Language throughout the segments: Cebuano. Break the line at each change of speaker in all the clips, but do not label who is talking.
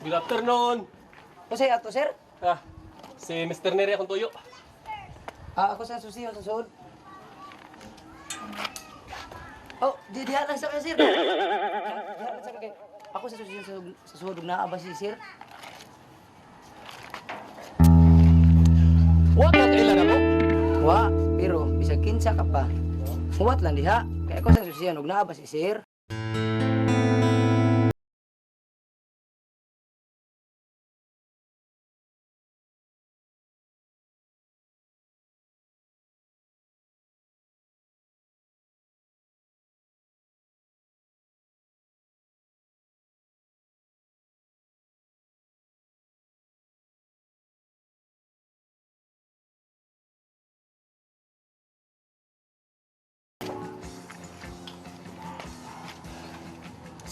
Good afternoon.
Unsay ato, sir?
Ah, si Mr. Neri akong tuyo.
Ah, ako sa susiyo sa suod. Oh, di diha lang sa kay sir. Diha lang sa kay. Ako sa susiyo sa suod ug naa ba si sir?
Wa ka kailan ako?
Wa, pero bisag kinsa ka pa. Huwat lang diha. Kay ako sa susiyan ug naa ba si sir?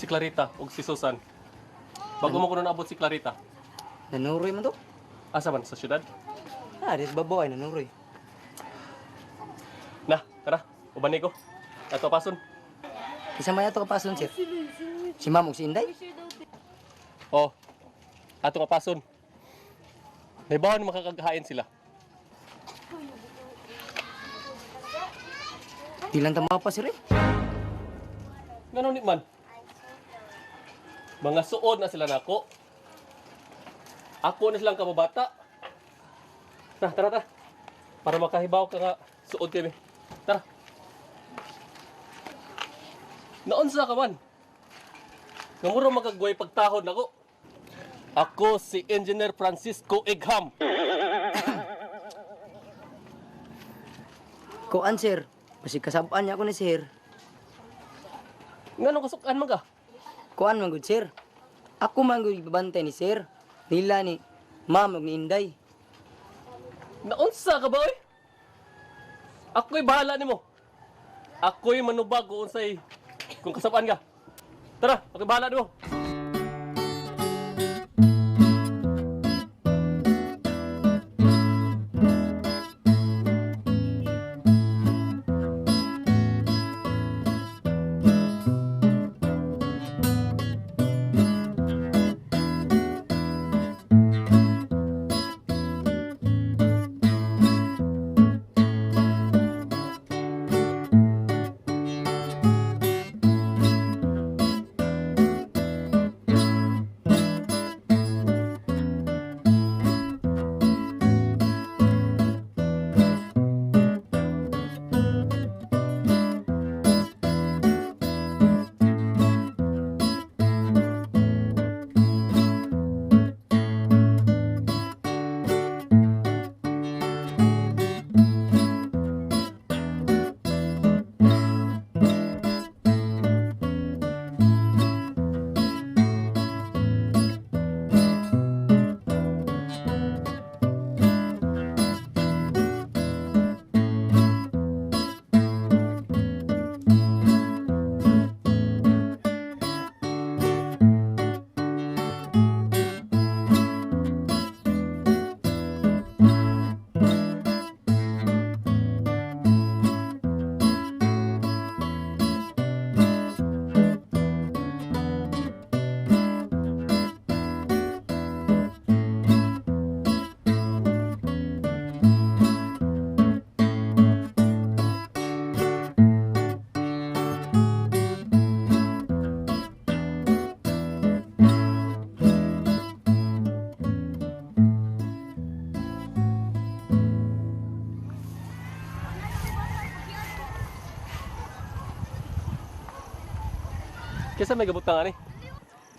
Si Clarita ug si Susan. Bago mo ko naabot si Clarita.
Nanuroy man to.
Asa man sa syudad?
Ah, dis babaw ay nanuroy.
Na, tara. Uban ko. Ato pason.
Isa man ato kapason, sir. Si ma'am ug si Inday.
Oh. Ato kapason. Naibawon makakaghain sila.
Di lang ta mapa sir eh.
Ngano ni man? Mga suod na sila nako. Ako na silang kababata. Na, tara tara. Para makahibaw ka nga suod kami. Tara. Naunsa ka man? Ngamura makagway pagtahod nako. Ako si Engineer Francisco Egham.
Kuan sir. Basig kasab-an niya ako ni sir.
Ngano kasukan man ka?
Kuan man gud sir. Ako man gud gibantay ni sir. Nila ni ma'am ug ni Inday.
Naunsa ka ba oy? Ako'y bahala nimo. Ako'y manubag kung unsay kung kasabaan ka. Tara, ako'y bahala nimo. Kaysa may gabutang ani.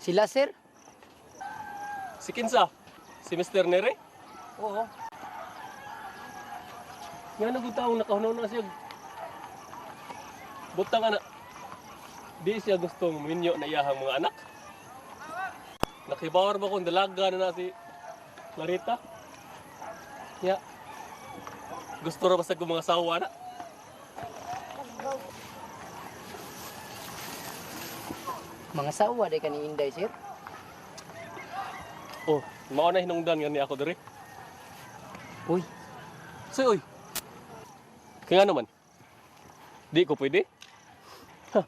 Sila sir?
Si Kinsa, si Mr. Nere.
Oo.
Nga nang taong nakahunaw na siya. Butang ana. Di siya gustong minyo na iyahang mga anak. Nakibawar ba kung dalaga na na si Clarita? Ya. Gusto ra ba sa mga sawa na?
Mga sawa day kani Inday sir.
Oh, mao na hinungdan nga ni ako diri.
Uy,
Soy, oy. Kaya nga naman, di ko pwede. Ha,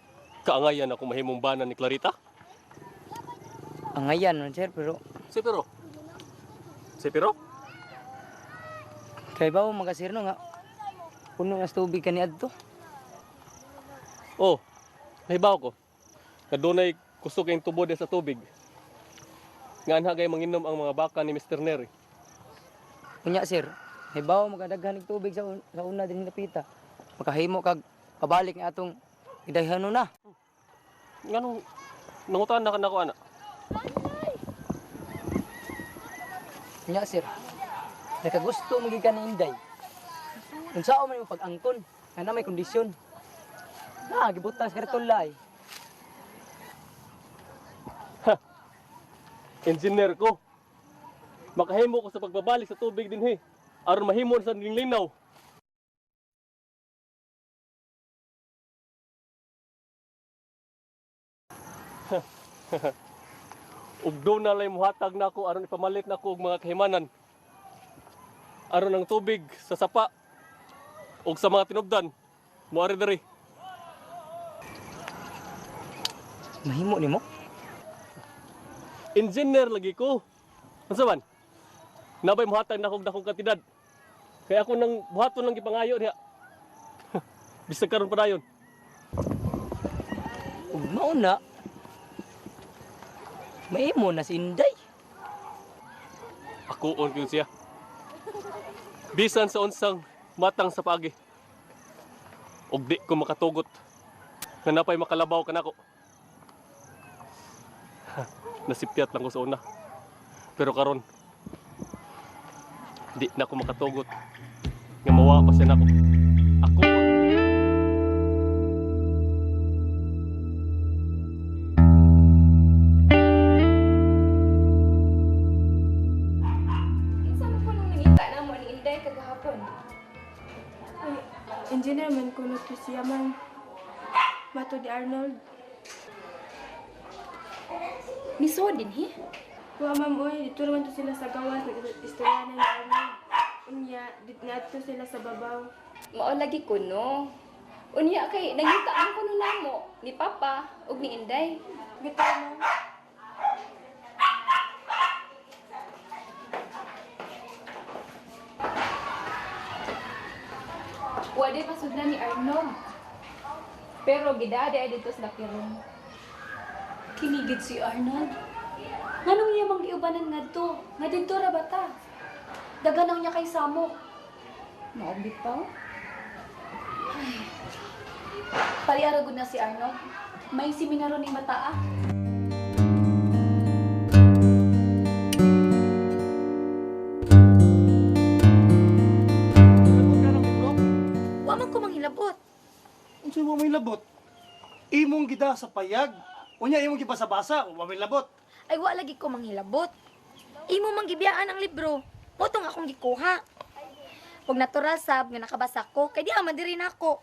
kaangayan ako mahimong bana ni Clarita.
Angayan man sir, pero
Si pero. Si pero?
kay ba mo mga sir no nga puno nga sa tubig kani adto.
Oh, nahibaw ko. Nga dunay kusog kayong tubo sa tubig. Nga anha kay manginom ang mga baka ni Mr. Neri.
Unya sir, hibaw magdaghan og tubig sa sa una din napita. Makahimo kag pabalik nga atong gidayhanon na.
Nganong nangutan na ka nako ana.
Unya sir, nakagusto mo gikan ni Inday. Unsaon man imong pag-angkon? Nga na may kondisyon. Na, gibutang sa kartulay.
Engineer ko. Makahimo ko sa pagbabalik sa tubig din he. Aron mahimo sa linaw. Ug doon na lay muhatag nako aron ipamalit nako og mga kahimanan. Aron ang tubig sa sapa ug sa mga tinubdan moari diri.
Mahimo nimo?
Engineer lagi ko. Unsa man? Nabay muhatag nako og dakong kantidad. Kaya ako nang buhaton lang gipangayo diha. Bisag karon pa dayon.
Ug mao na. Mahimo na si Inday.
Ako on gyud siya. Bisan sa unsang matang sa paagi. Og di ko makatugot nga napay makalabaw kanako. Nasipyat lang ko sa una. Pero karon di na ko makatugot nga mawa pa siya nako. Ako
Kinsa man ko nung nangita na mo ni Inday kagahapon.
Ay, engineer man kuno to siya man. Mato di Arnold.
Miso din hi.
Wa ma'am oy, dito naman to sila sa gawas nag-istorya na ni Arnold. Unya, dit naadto sila sa babaw.
Mao lagi ko no. Unya kay nangita man kuno namo ni Papa ug ni Inday.
Bitaw ma'am.
Wa di pasudlan ni Arnold. Pero gidade ay dito sa Lapirong.
Kinigid si Arnold. Nganong iya mang giubanan ngadto? Nga didto ra bata. Daganaw niya kay Samok.
Mao bitaw.
Pariara gud na si Arnold. May seminaro ning bata ah.
Wa man ko manghilabot.
Unsa mo may labot? Imong gida sa payag. Unya imong gibasa-basa, wa may labot.
Ay wa lagi ko manghilabot. Imo man gibiyaan ang libro. Mo tong akong gikuha. Pag natural sab nga nakabasa ko, kay di man diri nako.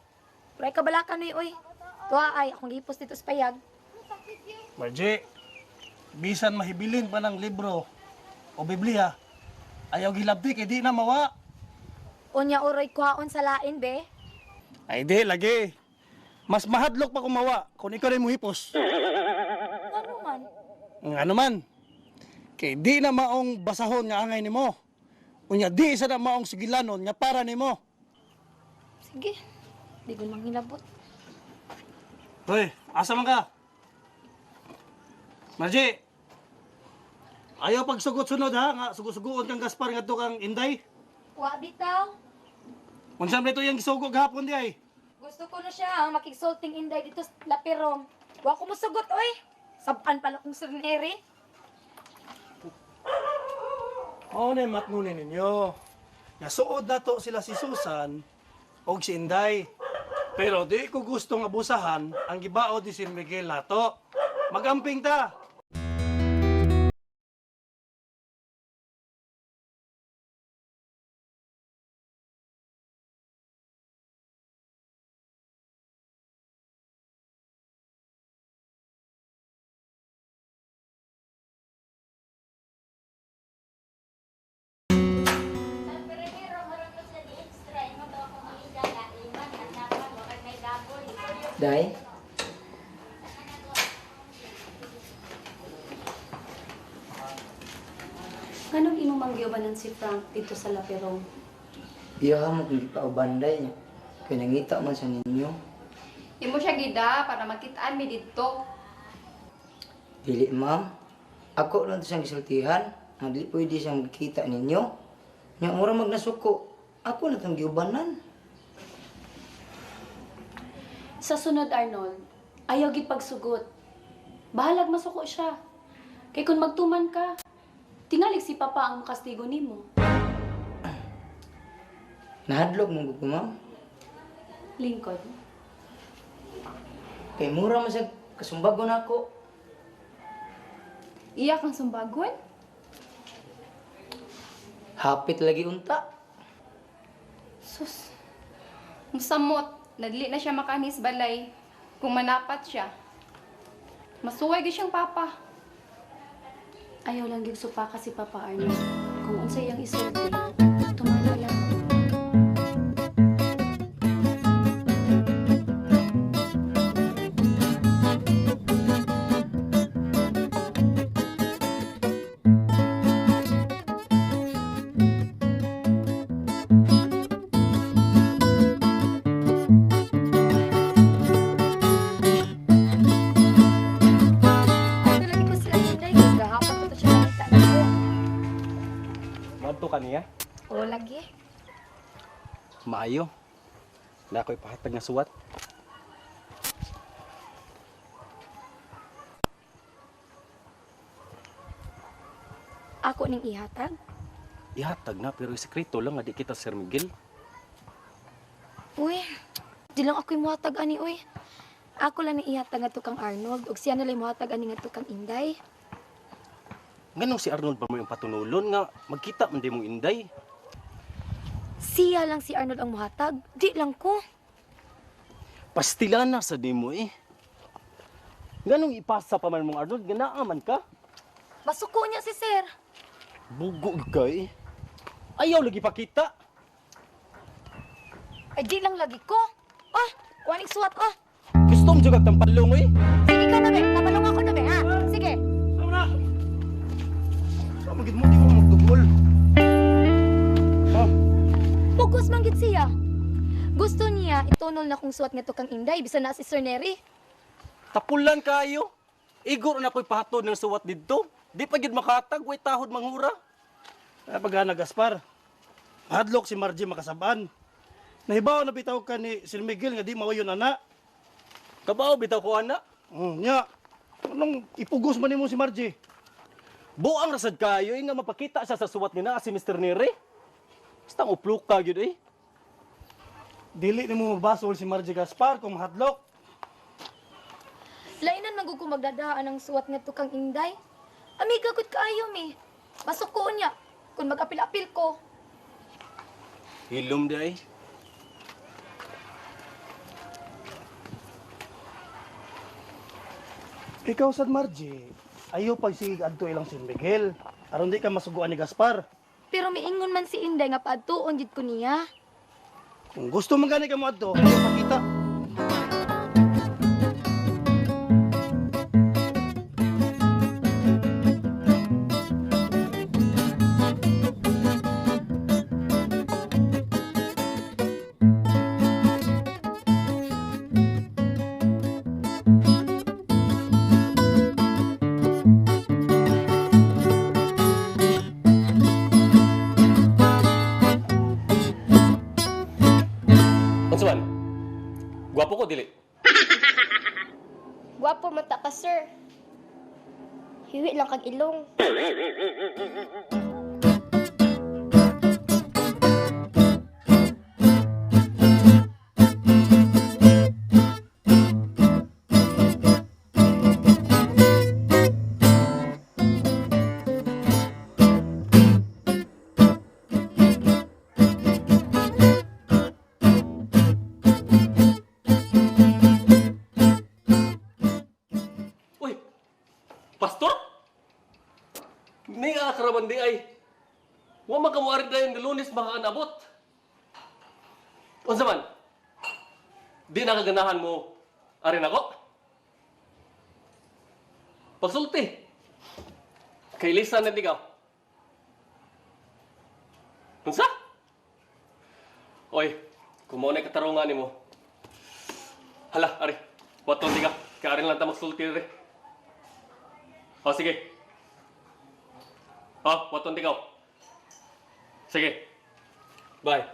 Pero ay kabalakan ni oy. Tuwa ay akong gihipos dito sa payag.
Margie, bisan mahibilin pa ng libro o Biblia, ayaw gilabdi kay di na mawa.
Unya oroy kuhaon sa lain be.
Ay di lagi. Mas mahadlok pa kumawa kung ikaw rin mohipos.
Ngano man?
Ang ano man. Kay di na maong basahon nga angay nimo. Unya di isa na maong sigilanon nga para nimo.
Sige. Di ko manghilabot.
Hoy, asa man ka? Margie, ayaw pagsugot sunod ha, nga sugo-sugoon kang Gaspar ngadto kang Inday.
Wa bitaw.
Unsa man ito yung gisugo gahapon di ay?
Gusto ko na siya ang makigsulting inday dito sa Lapirong. Wa ko musugot oy. Saban pala kong Sir Neri.
Mao na matnunin ninyo. Nasuod na to sila si Susan og si Inday. Pero di ko gustong abusahan ang gibaod ni Sir Miguel nato. Magamping ta.
Day?
Nganong imo mang giubanan si Frank dito sa Laperong?
Iya mo kung gipauban day niya. Kay nangita man sa ninyo.
Imo siya gida para makitaan mi didto.
Dili ma'am. Ako lang to siyang gisultihan. Nga dili pwede siyang kita ninyo. Nya mura magnasuko. Ako na tong giubanan.
Sa sunod, Arnold, ayaw gid pagsugot. Bahalag masuko siya. Kay kung magtuman ka, tingalig si Papa ang makastigo nimo.
Nahadlok mo ko ma'am.
Lingkod.
Kay mura man siya kasumbagon ako.
Iya kang sumbagon?
Hapit lagi unta.
Sus. Musamot, nadli na siya makanis balay. Kung manapat siya. Masuway gyud siyang papa.
Ayaw lang gyud supaka si Papa Arnold. Kung unsa iyang isulti, tumana lang.
Ato lagi ko sila Inday kay gahapon pa to siya nakita nako.
Madto ka niya?
Oo lagi.
Maayo. Na ako'y pahatag nga suwat.
Ako ning ihatag.
Ihatag na pero sekreto lang nga di kita Sir Miguel.
Uy, di lang ako'y muhatag ani uy. Ako lang ni ihatag ngadto kang Arnold ug siya na lang muhatag ani ngadto kang Inday.
Nganong si Arnold ba mo yung patunulon nga magkita man di mong Inday?
Siya lang si Arnold ang muhatag, di lang ko.
Pastila na sa dimo eh. Nganong ipasa pa man mong Arnold nga naa man ka?
Masuko niya si Sir.
Bugo ka eh. Ayaw lagi pakita.
Ay di lang lagi ko. Oh, kuha ning suwat oh.
Gusto mo jud kag tampalong eh.
Sige ka na be, tabalong ako na be ha. Sige.
Sama na! Sama gid mo, di mo magdugol. Oh,
Pugos man gid siya. Gusto niya itunol na kong suwat ngadto kang Inday bisan na si Sir Nery.
Tapulan kayo. Igor na ko'y pahatod ng suwat didto. Di pa gid makatag, way tahod manghura.
Ay, pagana Gaspar. Hadlok si Margie makasabaan. Nahibaw na bitaw ka ni Sir Miguel nga di mao yun ana.
Kabaw bitaw ko ana.
Nya. Anong ipugos man nimo si Margie?
Buang rasad kayo eh, nga mapakita siya sa suwat ni na si Mr. Nere. Basta ang uplok ka gyud eh.
Dili nimo mabasol si Margie Gaspar kung mahadlok.
Lainan man gud ko magdadaan ang suwat ngadto kang Inday. Amiga gud kaayo mi. Masuko niya kung mag-apil-apil ko.
Hilom di ay.
Ikaw sad Margie, ayo pag sige adto ilang Sir Miguel. Aron di ka masuguan ni Gaspar.
Pero miingon man si Inday nga paadtuon jud ko niya.
Kung gusto man gani ka mo adto, ayo pakita.
Unsa man? Gwapo ko dili.
Gwapo man ta ka, sir. Hiwi lang kag ilong.
Uy! Pastor? Ni karaban di ay. Wa man ka mo ari dayon nga Lunes makakanabot. Unsa man? Di na kaganahan mo ari nako? Pagsulti. Kay Lisa na ikaw. Unsa? Oy, kung mao na katarungan nimo. Hala, ari. Waton di ka. Kaarin lang ta magsulti ri. O, sige. O, waton di ka. Sige. Bye.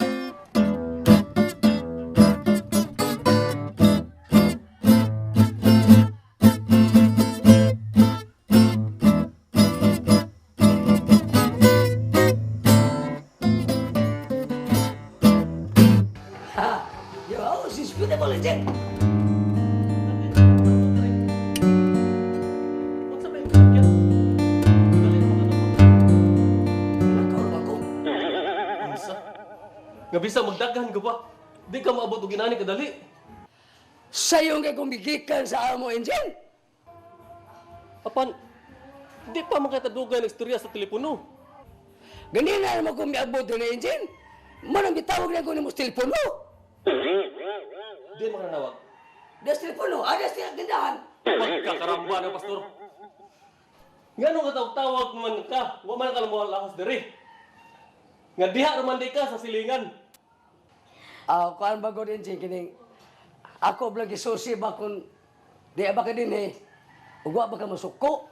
Ha! Your house is beautiful, isn't it?
Unsa ba yung sakyan? Dali na mga
Nakaw ba ko?
Unsa? Nga bisa magdaghan ka ba? Di ka maabot og inani kadali.
Sayo nga kung gigikan sa amo, engine.
Apan, di pa man kita dugay ng istorya sa telepono.
Ganina naman kung miabot na engine. Manang gitawag na ko ni mo sa telepono.
Di man ka nanawag.
Das telepono, adas siya gandahan.
Pagkakaramba ng pastor. Nga nung katawag-tawag man ka, wa man ka mo lahos diri. Nga diha raman di ka sa silingan.
Ah, kuan ba ko engine kining ako blang gisusi ba kung di ba ka din eh. Ug wa ba ka masuko?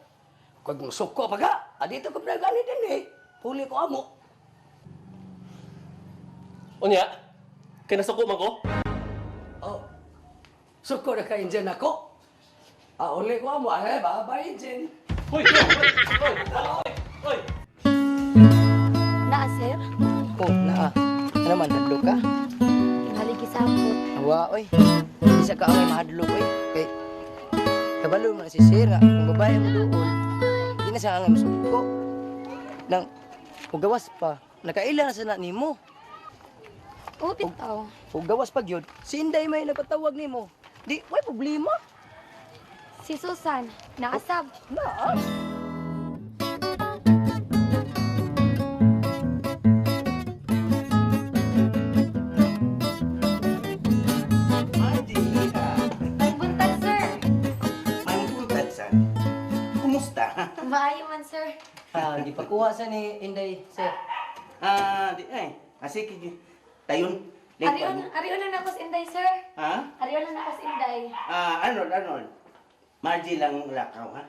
Kung masuko pa ka, adito ko pinagali din eh. Puli ko amo.
Unya, kay nasuko man ko.
Oh. Suko na ka engine ako. Ah, uli ko amo. Ay, bye-bye engine.
Hoy, hoy, hoy, hoy, hoy.
Naa, sir.
Oh, naa. Ano man, hadlok ka?
Haligi sapot.
Awa, oy. Isa ka ang mahadlok, oy. Kay, kabalo man si sir nga. Kung babae mo doon, di na siya ang masuko. Nang, ug gawas pa, nakaila na sa na nimo.
Oh, bitaw.
Ug gawas pa gyud, si Inday may nagpatawag nimo. Di, way problema.
Si Susan, naasab.
Naa.
May buntag, sir.
May buntag, san. Kumusta?
Maayo man, sir.
Ah, di pakuha sa ni Inday, sir.
Ah, di ay. Ah, sige. Tayon.
Arion, arion na nako si Inday, sir.
Ha?
Arion na nako si Inday.
Ah, Arnold, Arnold. Margie lang lakaw, ha?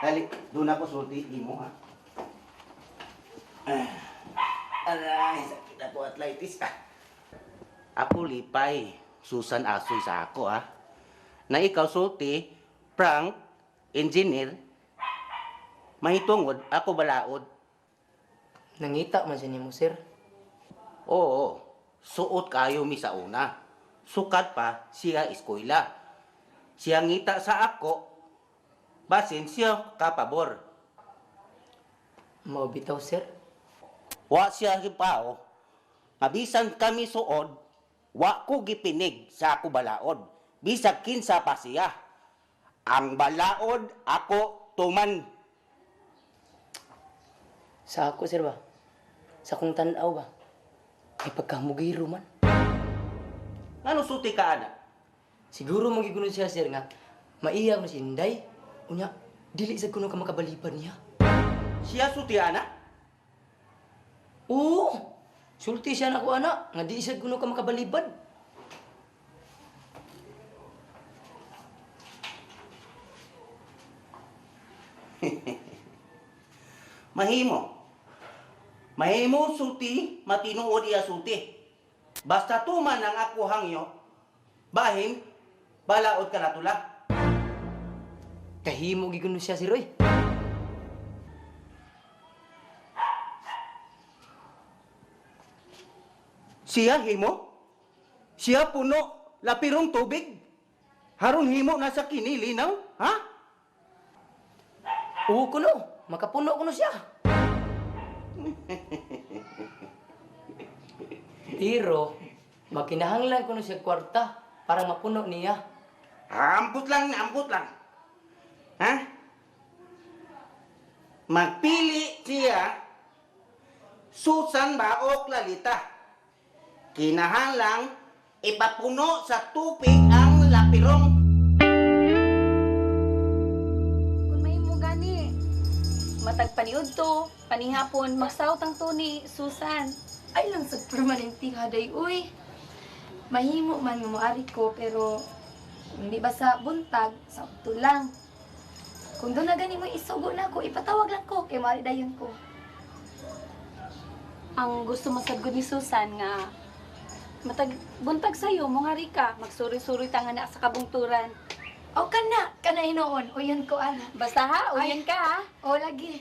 Dali, doon ako sulti imo, ha? Ah, aray, sakit ako arthritis, ah. Ako lipay, Susan Asoy sa ako, ha? Na ikaw sulti, Frank, engineer, mahitungod, ako balaod.
Nangita man siya nimo, sir.
Oo, suot kayo mi sa una. Sukat pa siya eskwela. Siya ngita sa ako, basin siya kapabor.
Mao bitaw, sir.
Wa siya hipao. Mabisan kami suod, wa ko gipinig sa ako balaod. Bisag kinsa pa siya. Ang balaod ako tuman.
Sa ako, sir ba? Sa akong tan-aw ba? Ay pagkamugiro man.
Ngano suti ka ana?
Siguro magigunon siya, sir, nga maiyaw na si Inday. Unya, dili sa kuno ka makabalipan niya.
Siya suti ana?
Oo! Sulti siya na ko, ana. Nga di sa kuno ka makabalibad.
Mahimo. Mahimo suti, matinuod iya suti. Basta tuman ang ako hangyo, bahin, balaod ka na tula.
Kahimo gigunon siya, sir, oy.
Siya himo? Siya puno, lapirong tubig. Haron himo na sa kinilinaw, ha?
Oo kuno. Makapuno kuno siya. Pero, makinahanglan kuno siya kwarta para mapuno niya.
Ambot lang, ambot lang. Ha? Magpili siya, Susan ba o Clarita? Kinahanglang ipapuno sa tubig ang lapirong.
Kung mahimo gani, matag paniud to, panihapon, magsawt ang tuni, Susan.
Ay lang sa permanente haday uy. Mahimo man nga moari ko pero kung di ba sa buntag, sa udto lang. Kung doon na gani mo isugo na ko, ipatawag lang ko kay moari dayon ko.
Ang gusto masagod ni Susan nga matag buntag sayo mongari ka, magsuri-suri ta nga na sa kabungturan.
O kana, kana hinuon, uyon ko ana.
Basta ha, uyan ka ha.
O lagi.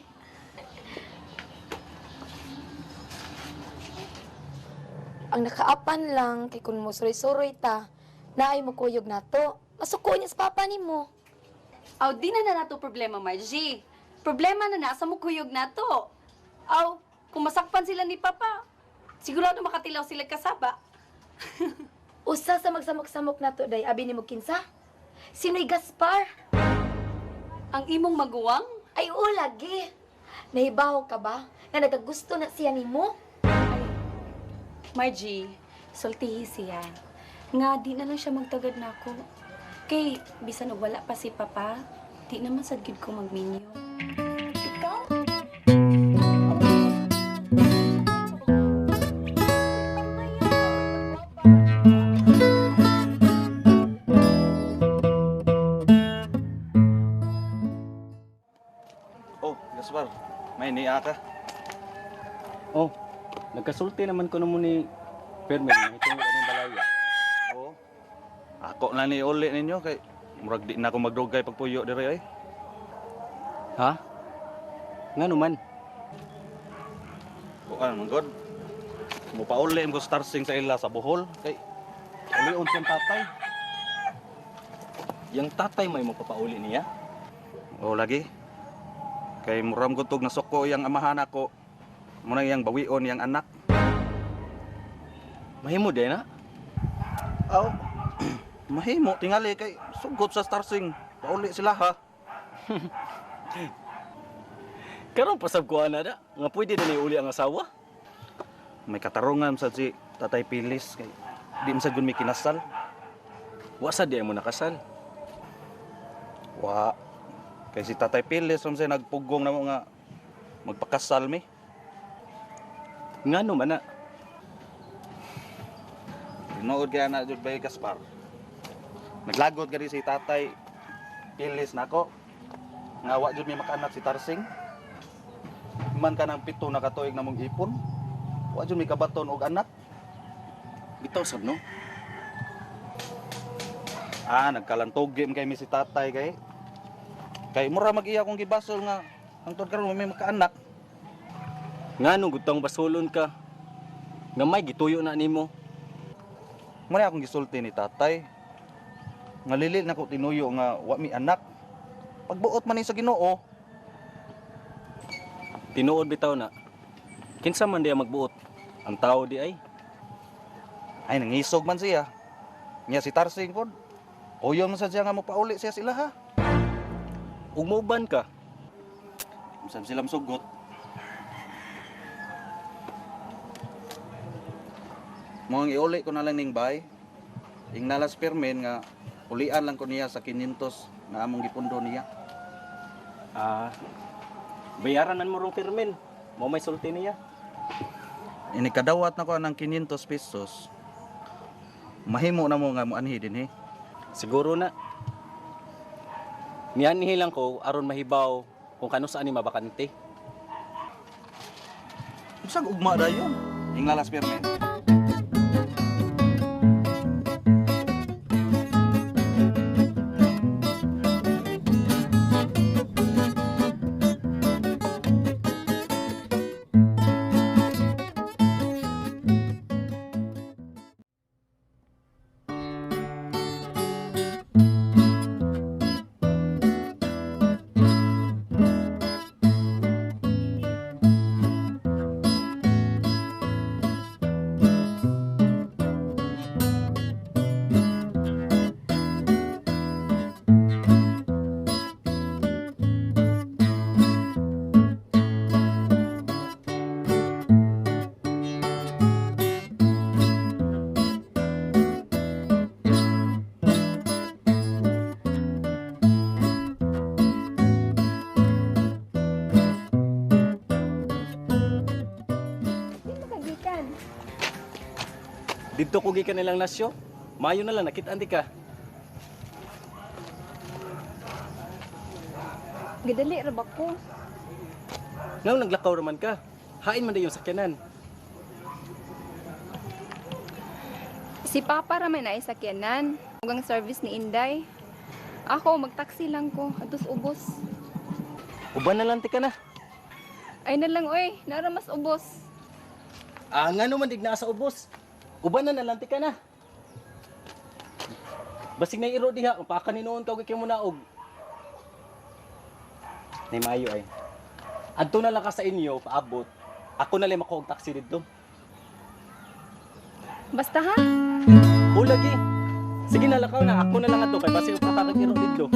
Ang nakaapan lang kay kun mo suroy-suroy ta, naay mo kuyog nato. Masuko niya sa papa nimo.
Aw, di na na nato problema, Margie. Problema na na sa mukuyog nato. Aw, kung masakpan sila ni Papa, sigurado makatilaw sila kasaba.
Usa sa magsamok-samok nato day abi nimo kinsa? Sino'y Gaspar?
Ang imong maguwang?
Ay oo lagi. Nahibaw ka ba nga nagagusto na siya nimo?
Margie, sultihi siya. Nga, di na lang siya magtagad nako. Kay, bisan og wala pa si Papa, di naman sad gid ko magminyo.
Ikaw?
Oh, Gaspar, may niya ka.
Oh, nagkasulti naman ko namo ni Fermin nga itong aning balaya.
Oo. Ako na ni uli ninyo kay murag di na ako magdugay pagpuyo diri ay.
Ha? Ngano man?
Kuan man god. Mupauli ko starsing sa ila sa Bohol kay ulion siyang tatay.
Yang tatay may mapapauli niya?
Oo lagi. Kay muram ko tog nasuko yang amahan ako. Muna iyang bawion yang anak.
Mahimo din na.
Aw. Mahimo tingali kay sugot sa starsing. Pauli sila ha.
Karon pasab ko ana da, nga pwede na ni uli ang asawa.
May katarungan sa si Tatay Pilis kay di man sad gud may kinasal.
Wa sad di mo nakasal.
Wa. Kay si Tatay Pilis man siya nagpugong namo nga magpakasal mi.
Ngano man na?
Tinuod kaya na jud bay Gaspar. Naglagot gani si Tatay Pilis nako. Nga wa jud may makaanak si Tarsing. Man ka ng 7 na katuig namong ipon. Wa jud may kabaton og anak.
Bitaw sab no.
Ah, nagkalantogi man kay mi si Tatay kay. Kay mura mag-iya akong gibasol nga hangtod karon may makaanak.
Ngano gutang basulon ka? Nga may gituyo na nimo.
Muna akong gisulti ni Tatay. Nga lili na ko tinuyo nga wa mi anak. Pagbuot man ni sa Ginoo,
Tinuod bitaw na. Kinsa man diya magbuot? Ang tao di ay.
ay nangisog man siya. Nya si Tarsing pod. Uyon man sad siya nga mopauli siya sila ha.
Ug mouban ka.
Sab sila sugot. Mo ang iuli ko na lang ning bay. Ing nalas pirmin nga ulian lang ko niya sa 500 na among gipundo niya.
Ah, bayaran nan mo rong Fermin. Mo may sulti niya.
Ini kadawat na ko ng 500 pesos. Mahimo na mo nga moanhi dinhi.
Siguro na. Nianhi lang ko aron mahibaw kung kano saan ni mabakante.
Unsang ugma dayon? Ing lalas pirmin.
Didto ko gikan nilang nasyo. Mayo na lang nakit-an di ka.
Gadali ra ba ko?
Ngayon naglakaw raman ka. Hain man dayon sakyanan.
Si Papa ra may naay sakyanan. Ug ang service ni Inday. Ako magtaksi lang ko adtos ubos.
Uban na lang ti ka na.
Ay na lang oy, nara mas ubos.
Ah, ngano man dig naa sa ubos. Uban na lang ti ka na. Basig na iro diha, paka ni noon ka og kay mo naog. Nay maayo ay. Adto na lang ka sa inyo paabot. Ako na lang makuha og taxi didto.
Basta ha?
O lagi. Sige na lakaw na, ako na lang ato kay basig pa ka iro didto.